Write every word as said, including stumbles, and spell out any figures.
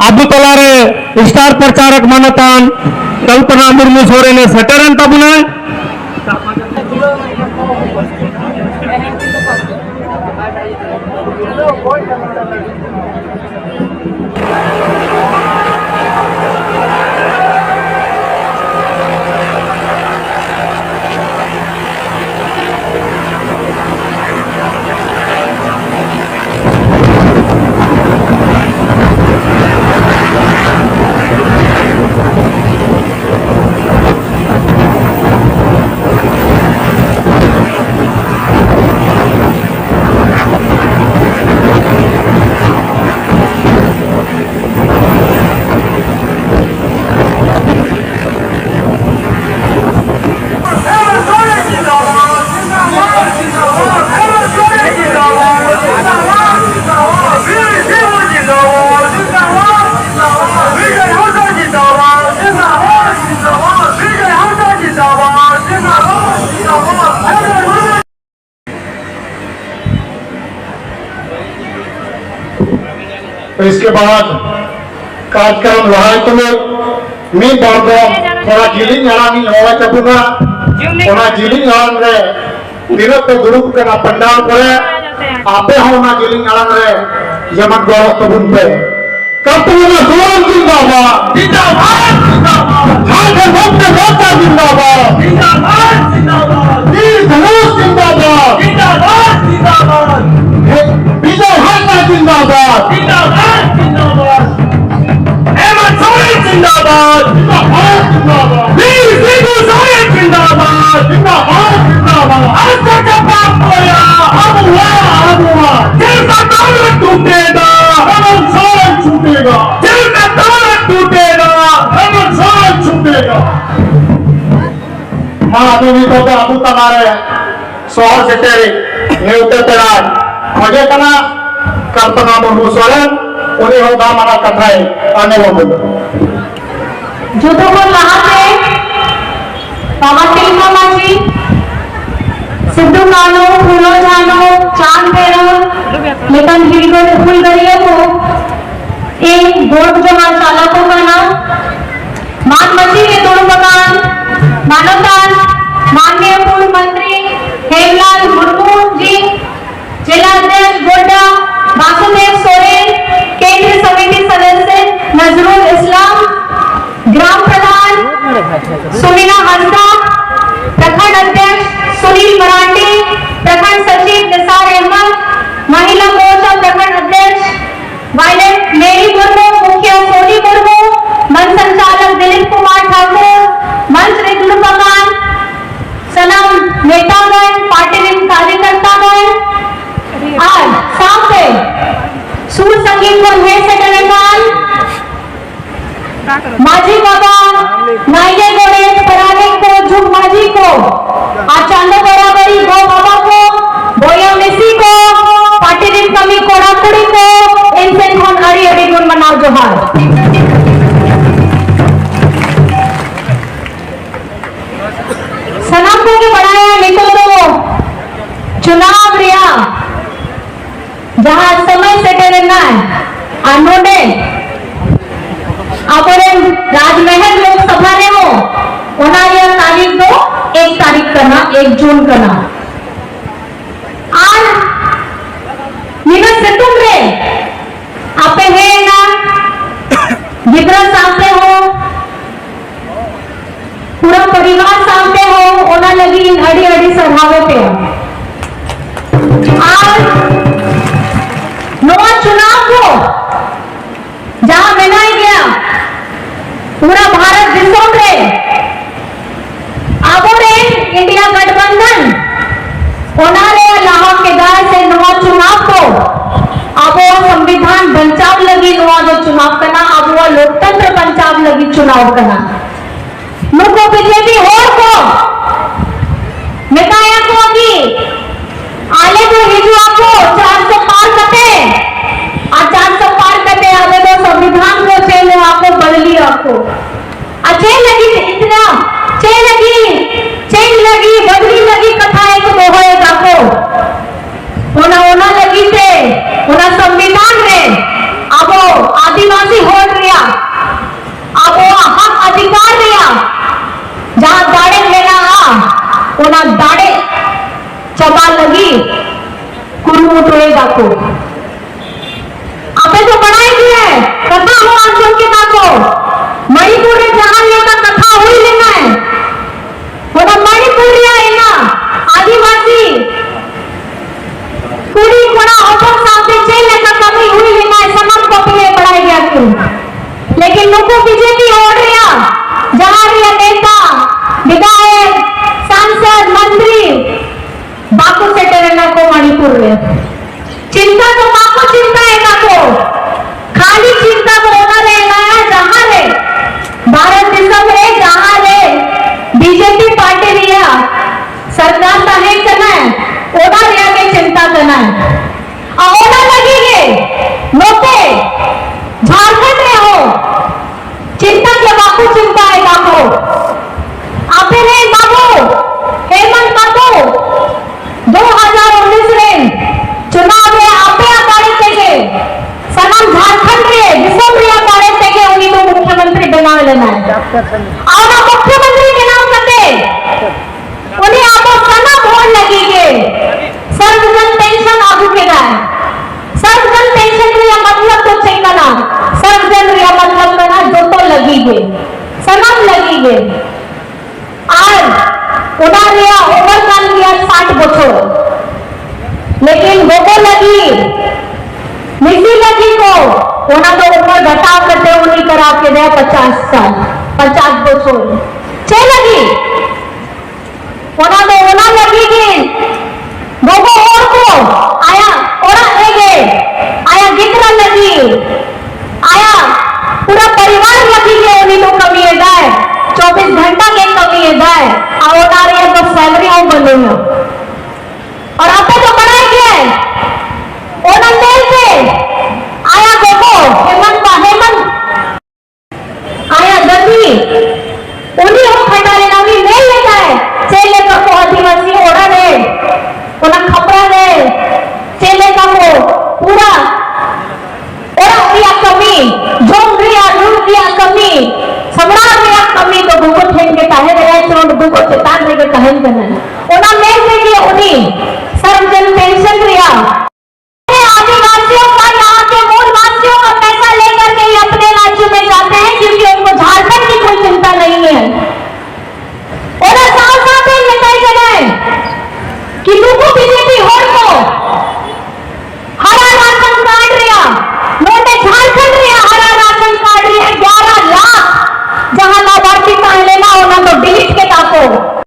ᱟᱵᱚ ᱛᱟᱞᱟᱨᱮ ᱥᱴᱟᱨ ᱯᱨᱚᱪᱟᱨᱚᱠ ᱢᱟᱱᱚᱛᱟᱱ ᱠᱚᱞᱯᱚᱱᱟ ᱢᱩᱨᱢᱩ ᱥᱚᱨᱮᱱᱮ ᱥᱮᱴᱮᱨᱮᱱ ᱛᱟᱵᱚᱱᱟ᱾ इसके बाद कार्यक्रम ᱞᱟᱦᱟᱭ ᱛᱩᱞᱩᱡ ᱢᱤᱫ ᱵᱟᱨ ᱫᱚ ᱛᱷᱚᱲᱟ ᱡᱤᱞᱤᱧ ᱟᱲᱟᱝ ᱤᱧ ᱨᱚᱲ ᱛᱟᱵᱚᱱᱟ᱾ ᱚᱱᱟ ᱡᱤᱞᱤᱧ ᱟᱲᱟᱝ ᱨᱮ ᱛᱤᱱᱟᱹᱜ ᱯᱮ ᱫᱩᱲᱩᱵ ᱠᱟᱱᱟ ᱯᱟᱱᱰᱟᱞ ᱠᱚᱨᱮ, ᱟᱯᱮ ᱦᱚᱸ ᱚᱱᱟ ᱡᱤᱞᱤᱧ ᱟᱲᱟᱝ ᱨᱮ ᱡᱮᱢᱚᱱ ᱜᱚᱲᱚ ᱛᱟᱵᱚᱱ ᱯᱮ᱾ ᱠᱟᱹᱯᱩᱨ ᱥᱚᱨᱮᱱ ᱡᱤᱱᱫᱟᱵᱟᱫ। ᱡᱤᱱᱫᱟᱵᱟᱫ, ᱡᱤᱱᱫᱟᱵᱟᱫ। ᱡᱷᱟᱲᱠᱷᱚᱸᱰ ᱢᱩᱠᱛᱤ ᱢᱳᱨᱪᱟ ᱡᱤᱱᱫᱟᱵᱟᱫ। ᱡᱤᱱᱫᱟᱵᱟᱫ, ᱡᱤᱱᱫᱟᱵᱟᱫ। ᱵᱤᱨ ᱫᱷᱚᱱᱩᱥ ᱡᱤᱱᱫᱟᱵᱟᱫ। ᱡᱤᱱᱫᱟᱵᱟᱫ, ᱡᱤᱱᱫᱟᱵᱟᱫ। ᱵᱤᱡᱚᱭ ᱦᱟᱸᱥᱫᱟ ᱡᱤᱱᱫᱟᱵᱟᱫ। ᱡᱤᱱᱫᱟᱵᱟᱫ, ᱡᱤᱱᱫᱟᱵᱟᱫ। ᱦᱮᱢᱚᱱᱛ ᱥᱚᱨᱮᱱ ᱡᱤᱱᱫᱟᱵᱟᱫ। ᱡᱤᱱᱫᱟᱵᱟᱫ, ᱡᱤᱱᱫᱟᱵᱟᱫ। ᱵᱤᱨ ᱥᱤᱵᱩ ᱥᱚᱨᱮᱱ ᱡᱤᱱᱫᱟᱵᱟᱫ। ᱡᱤᱱᱫᱟᱵᱟᱫ, ᱡᱤᱱᱫᱟᱵᱟᱫ᱾ ᱟᱨ ᱪᱟᱪᱟ ᱵᱟᱯ ᱠᱚᱭᱟ ᱟᱵᱚᱣᱟᱜ, ᱟᱵᱚᱣᱟᱜ᱾ ᱪᱮᱫ ᱞᱮᱠᱟ ᱫᱟᱣ ᱞᱮ ᱴᱩᱴᱮᱫᱟ? ᱦᱮᱢᱚᱱᱛ ᱥᱚᱨᱮᱱ ᱪᱷᱩᱴᱮᱜᱟ। ᱪᱮᱫ ᱞᱮᱠᱟ ᱫᱟᱣ ᱞᱮ ᱴᱩᱴᱮᱫᱟ? ᱦᱮᱢᱚᱱᱛ ᱥᱚᱨᱮᱱ ᱪᱷᱩᱴᱮᱜᱟ᱾ ᱢᱟ ᱟᱫᱚ ᱱᱤᱛᱚᱜ ᱫᱚ ᱟᱵᱚ ᱛᱟᱞᱟᱨᱮ ᱥᱚᱦᱚᱨ ᱥᱮᱴᱮᱨ ᱱᱮᱣᱛᱟ ᱯᱮᱲᱟ ᱠᱷᱚᱡᱮ ᱠᱟᱱᱟ ᱠᱟᱞᱯᱚᱱᱟ ᱢᱩᱨᱢᱩ ᱥᱚᱨᱮᱱ, ᱩᱱᱤ ᱦᱚᱸ ᱫᱟᱢᱟᱱᱟᱜ ᱠᱟᱛᱷᱟᱭ ᱟᱸᱡᱚᱢ ᱟᱵᱚᱱᱟ᱾ ᱡᱚᱛᱚ ᱠᱷᱚᱱ ᱞᱟᱦᱟᱛᱮ ᱵᱟᱵᱟ ᱛᱤᱞᱠᱟᱹ ᱢᱟᱹᱡᱷᱤ, ᱥᱤᱫᱩ ᱠᱟᱹᱱᱦᱩ, ᱯᱷᱩᱞᱳ ᱡᱷᱟᱱᱳ, ᱪᱟᱸᱫᱽ ᱵᱷᱟᱭᱨᱳ ᱞᱮᱠᱟᱱ ᱦᱤᱞᱜᱟᱹᱨᱤᱭᱟᱹ ᱦᱩᱞᱜᱟᱹᱨᱤᱭᱟᱹ ᱠᱚ ᱤᱧ ᱜᱚᱰ ᱢᱮᱨᱤ ᱢᱩᱨᱢᱩ, ᱢᱩᱠᱷᱤᱭᱟᱹ ᱥᱳᱱᱤ ᱢᱩᱨᱢᱩ, ᱢᱚᱧᱪ ᱥᱚᱧᱪᱟᱞᱚᱠ ᱫᱤᱞᱤᱯ ᱠᱩᱢᱟᱨ ᱴᱷᱟᱠᱩᱨ, ᱢᱚᱧᱪ ᱨᱮ ᱫᱩᱲᱩᱵ ᱟᱠᱟᱱ ᱥᱟᱱᱟᱢ ᱱᱮᱛᱟᱜᱚᱬ, ᱯᱟᱨᱴᱤ ᱨᱤᱱ ᱠᱟᱨᱭᱚᱠᱚᱨᱛᱟᱜᱚᱬ ᱟᱨ ᱥᱟᱶᱛᱮ ᱥᱩᱨ ᱥᱟᱺᱜᱤᱧ ᱠᱷᱚᱱ ᱦᱮᱡ ᱥᱮᱴᱮᱨ ᱟᱠᱟᱱ ᱢᱟᱹᱡᱷᱤ ᱵᱟᱵᱟ, ᱱᱟᱭᱠᱮ, ᱜᱚᱰᱮᱛ, ᱯᱟᱨᱟᱱᱤᱠ ᱠᱚ, ᱡᱩᱜᱽ ᱢᱟᱹᱡᱷᱤ ᱠᱚ ᱟᱨ ᱪᱟᱸᱫᱚ ᱵᱟᱨᱟᱵᱟᱨᱤ ᱜᱚ ᱵᱟᱵᱟ ᱠᱚ, ᱵᱚᱭᱦᱟ ᱢᱤᱥᱤ ᱠᱚ, ᱯᱟᱨᱴᱤ ᱨᱤᱱ ᱠᱟᱹᱢᱤ ᱠᱚᱲᱟ ᱠᱩᱲᱤ ᱠᱚ, ᱤᱧ ᱥᱮᱱ ᱠᱷᱚᱱ ᱟᱹᱰᱤ ᱟᱹᱰᱤ ᱜᱩᱱ ᱢᱟᱱᱟᱣ ᱡᱚᱦᱟᱨ᱾ ᱥᱟᱱᱟᱢ ᱠᱚᱜᱮ ᱵᱟᱲᱟᱭᱟ, ᱱᱤᱛᱚᱜ ᱫᱚ ᱪᱩᱱᱟᱣ ᱨᱮᱭᱟᱜ ᱡᱟᱦᱟᱸ ᱥᱚᱢᱚᱭ ᱥᱮᱴᱮᱨ ᱮᱱᱟ, ᱟᱨ ᱱᱚᱰᱮ ᱟᱵᱚᱨᱮᱱ ᱨᱟᱡᱽᱢᱚᱦᱚᱞ ᱞᱳᱠᱥᱚᱵᱷᱟ ᱨᱮᱦᱚᱸ ᱚᱱᱟ ᱨᱮᱭᱟᱜ ᱛᱟᱹᱨᱤᱠᱷ ᱫᱚ ᱮᱠ ᱛᱟᱹᱨᱤᱠᱷ ᱠᱟᱱᱟ, ᱮᱠ ᱡᱩᱱ ᱠᱟᱱᱟ᱾ ᱟᱨ ᱱᱤᱱᱟᱹᱜ ᱥᱤᱛᱩᱝ ᱨᱮ ᱟᱯᱮ ᱦᱮᱡ ᱮᱱᱟ, ᱜᱤᱫᱽᱨᱟᱹ ᱥᱟᱶᱛᱮ ᱦᱚᱸ, ᱯᱩᱨᱟᱹ ᱯᱚᱨᱤᱵᱟᱨ ᱥᱟᱶᱛᱮ ᱦᱚᱸ, ᱚᱱᱟ ᱞᱟᱹᱜᱤᱫ ᱤᱧ ᱟᱹᱰᱤ ᱟᱹᱰᱤ ᱥᱟᱨᱦᱟᱣ ᱮ ᱯᱮᱭᱟ᱾ ᱟᱨ ᱱᱚᱣᱟ ᱪᱩᱱᱟᱣ ᱠᱚ ᱡᱟᱦᱟᱸ ᱢᱮᱱᱟᱭ ᱜᱮᱭᱟ, ᱯᱩᱨᱟᱹ ᱵᱷᱟᱨᱚᱛ ᱫᱤᱥᱚᱢ ᱨᱮ ᱟᱵᱚᱨᱮᱱ ᱤᱱᱰᱤᱭᱟ ᱜᱟᱴᱵᱟᱱᱫᱷᱚᱱ ᱚᱱᱟ ᱨᱮ ᱞᱟᱦᱟ ᱠᱮᱫᱟᱭ ᱥᱮ ᱱᱚᱣᱟ ᱪᱩᱱᱟᱣ ᱠᱚ ᱟᱵᱚᱣᱟᱜ ᱥᱚᱝᱵᱤᱫᱷᱟᱱ ᱵᱟᱧᱪᱟᱣ ᱞᱟᱹᱜᱤᱫ ᱱᱚᱣᱟ ᱫᱚ ᱪᱩᱱᱟᱣ ᱠᱟᱱᱟ, ᱟᱵᱚᱣᱟᱜ ᱞᱳᱠᱛᱚᱱᱛᱨᱚ ᱵᱟᱧᱪᱟᱣ ᱞᱟᱹᱜᱤᱫ ᱪᱩᱱᱟᱣ ᱠᱟᱱᱟ᱾ ᱱᱩᱠᱩ ᱵᱤᱡᱮᱯᱤ ᱦᱚᱲ ᱠᱚ ᱢᱮᱛᱟᱭᱟ ᱠᱚ ᱠᱤ ᱟᱞᱮ ᱫᱚ ᱦᱤᱡᱩᱜ ᱟᱠᱚ ᱪᱟᱨᱥᱚ ᱯᱟᱨ ᱠᱟᱛᱮ, ᱟᱨ ᱪᱟᱨᱥᱚ ᱯᱟᱨ ᱠᱟᱛᱮ ᱟᱞᱮ ᱫᱚ ᱥᱚᱝᱵᱤᱫᱷᱟᱱ ᱠᱚ ᱪᱮᱧᱡᱽ ᱟᱠᱚ, ᱵᱚᱫᱞᱤ ᱟᱠᱚ᱾ ᱟᱨ ᱪᱮᱫ ᱞᱟᱹᱜᱤᱫ ᱤᱛᱱᱟ, ᱪᱮᱫ ᱞᱟᱹᱜᱤᱫ, ᱪᱮᱫ ᱞᱟᱹᱜᱤᱫ ᱵᱚᱫᱞᱤ ᱞᱟᱹᱜᱤᱫ ᱠᱟᱛᱷᱟ ᱠᱚ ᱫᱚᱦᱚᱭᱮᱫᱟ ᱠᱚ? ᱚᱱᱟ, ᱚᱱᱟ ᱞᱟᱹᱜᱤᱫ ᱛᱮ ᱚᱱᱟ ᱥᱚᱝᱵᱤᱫᱷᱟᱱ ᱨᱮ ᱟᱵᱚ ᱟᱹᱫᱤᱵᱟᱹᱥᱤ ᱦᱚᱲ ᱨᱮᱭᱟᱜ ᱟᱵᱚᱣᱟᱜ ᱦᱚᱠ ᱚᱫᱷᱤᱠᱟᱨ ᱨᱮᱭᱟᱜ ᱡᱟᱦᱟᱸ ᱫᱟᱲᱮ ᱢᱮᱱᱟᱜᱼᱟ, ᱚᱱᱟ ᱫᱟᱲᱮ ᱪᱟᱵᱟ ᱞᱟᱹᱜᱤᱫ ᱠᱩᱨᱩᱢᱩᱴᱩᱭ ᱫᱟᱠᱚ᱾ ᱟᱯᱮ ᱫᱚ ᱵᱟᱲᱟᱭ ᱜᱮᱭᱟ, ᱠᱟᱛᱷᱟ ᱦᱚᱸ ᱟᱸᱡᱚᱢ ᱠᱮᱫᱟ ᱠᱚ, ᱢᱚᱬᱤᱯᱩᱨ ᱨᱮ ᱡᱟᱦᱟᱸ ᱞᱮᱠᱟ ᱠᱟᱛᱷᱟ ᱦᱩᱭ ᱞᱮᱱᱟ, ᱚᱱᱟ ᱢᱚᱬᱤᱯᱩᱨ ᱨᱮᱭᱟᱜ ᱤᱱᱟᱹ ᱟᱹᱫᱤᱵᱟᱹᱥᱤ ᱠᱩᱲᱤ ᱠᱚᱲᱟ ᱦᱚᱯᱚᱱ ᱥᱟᱶᱛᱮ ᱪᱮᱫ ᱞᱮᱠᱟ ᱠᱟᱹᱢᱤ ᱦᱩᱭ ᱞᱮᱱᱟ, ᱥᱟᱱᱟᱢ ᱠᱚ ᱟᱨ ᱚᱱᱟ ᱢᱩᱠᱷᱭᱚᱢᱚᱱᱛᱨᱤ ᱵᱮᱱᱟᱣ ᱠᱟᱛᱮ ᱩᱱᱤ ᱟᱵᱚ ᱥᱟᱱᱟᱢ ᱦᱚᱲ ᱞᱟᱹᱜᱤᱫ ᱜᱮ ᱥᱟᱨᱵᱚᱡᱚᱱ ᱯᱮᱱᱥᱚᱱ ᱟᱹᱜᱩ ᱠᱮᱫᱟᱭ᱾ ᱥᱟᱨᱵᱚᱡᱚᱱ ᱯᱮᱱᱥᱚᱱ ᱨᱮᱭᱟᱜ ᱢᱚᱛᱞᱚᱵ ᱫᱚ ᱪᱮᱫ ᱠᱟᱱᱟ? ᱥᱟᱨᱵᱚᱡᱚᱱ ᱨᱮᱭᱟᱜ ᱢᱚᱛᱞᱚᱵ ᱠᱟᱱᱟ ᱡᱚᱛᱚ ᱞᱟᱹᱜᱤᱫ ᱜᱮ, ᱥᱟᱱᱟᱢ ᱞᱟᱹᱜᱤᱫ ᱜᱮ᱾ ᱟᱨ ᱚᱱᱟ ᱨᱮᱭᱟᱜ ᱩᱢᱮᱨ ᱠᱟᱱ ᱜᱮᱭᱟ ᱥᱟᱴ ᱵᱚᱪᱷᱚᱨ, ᱞᱮᱠᱤᱱ ᱜᱚᱜᱚ ᱞᱟᱹᱜᱤᱫ, ᱢᱤᱥᱤ ᱞᱟᱹᱜᱤᱫ ᱠᱚ, ᱚᱱᱟ ᱫᱚ ᱩᱢᱮᱨ ᱜᱷᱟᱴᱟᱣ ᱠᱟᱛᱮ ᱩᱱᱤ ᱠᱚᱨᱟᱣ ᱠᱮᱫᱟᱭ ᱯᱚᱪᱟᱥ ᱥᱟᱞ, ᱯᱚᱪᱟᱥ ᱵᱚᱪᱷᱚᱨ᱾ ᱪᱮᱫ ᱞᱟᱹᱜᱤᱫ? ᱚᱱᱟ ᱫᱚ ᱚᱱᱟ ᱞᱟᱹᱜᱤᱫ ᱜᱮ ᱜᱚᱜᱚ ᱦᱚᱲ ᱠᱚ ᱟᱭᱟᱜ ᱚᱲᱟᱜ ᱨᱮᱜᱮ ᱟᱭᱟᱜ ᱜᱤᱫᱽᱨᱟᱹ ᱞᱟᱹᱜᱤᱫ, ᱟᱭᱟᱜ ᱯᱩᱨᱟᱹ ᱯᱚᱨᱤᱵᱟᱨ ᱞᱟᱹᱜᱤᱫ ᱜᱮ ᱩᱱᱤ ᱫᱚ ᱠᱟᱹᱢᱤᱭᱮᱫᱟᱭ, ᱪᱚᱵᱵᱤᱥ ᱜᱷᱚᱱᱴᱟ ᱜᱮ ᱠᱟᱹᱢᱤᱭᱮᱫᱟᱭ, ᱟᱨ ᱚᱱᱟ ᱨᱮᱭᱟᱜ ᱫᱚ ᱥᱮᱞᱟᱨᱤ ᱦᱚᱸ ᱵᱟᱹᱱᱩᱜᱼᱟ᱾ ᱟᱨ ᱟᱯᱮ ᱫᱚ ᱵᱟᱲᱟᱭ ᱜᱮᱭᱟ, ᱚᱱᱟ ᱧᱮᱞ ᱯᱮ, ᱟᱭᱟᱜ ᱜᱚᱜᱚ ᱦᱮᱢᱟᱱ ᱵᱟ-, ᱦᱮᱢᱟᱱ ᱟᱭᱟᱜ ᱫᱟᱹᱫᱤ, ᱩᱱᱤ ᱦᱚᱸ ᱠᱷᱟᱴᱟᱣ ᱞᱮᱱᱟ, ᱩᱱᱤ ᱧᱮᱞ ᱞᱮᱫᱟᱭ ᱪᱮᱫ ᱞᱮᱠᱟ ᱠᱚ ᱟᱹᱫᱤᱵᱟᱹᱥᱤ ᱚᱲᱟᱜ ᱨᱮ, ᱚᱱᱟ ᱠᱷᱟᱯᱨᱟ ᱨᱮ ᱪᱮᱫ ᱞᱮᱠᱟ ᱠᱚ ᱯᱩᱨᱟ ᱚᱲᱟᱜ ᱨᱮᱭᱟᱜ ᱠᱟᱹᱢᱤ, ᱡᱚᱢ ᱨᱮᱭᱟᱜ, ᱧᱩ ᱨᱮᱭᱟᱜ ᱠᱟᱹᱢᱤ, ᱥᱟᱢᱲᱟᱣ ᱨᱮᱭᱟᱜ ᱠᱟᱹᱢᱤ ᱫᱚ ᱜᱚᱜᱚ ᱴᱷᱮᱱ ᱜᱮ ᱛᱟᱦᱮᱸ ᱞᱮᱱᱟ, ᱪᱮ ᱜᱚᱜᱚ ᱪᱮᱛᱟᱱ ᱨᱮᱜᱮ ᱛᱟᱦᱮᱱ ᱠᱟᱱᱟ᱾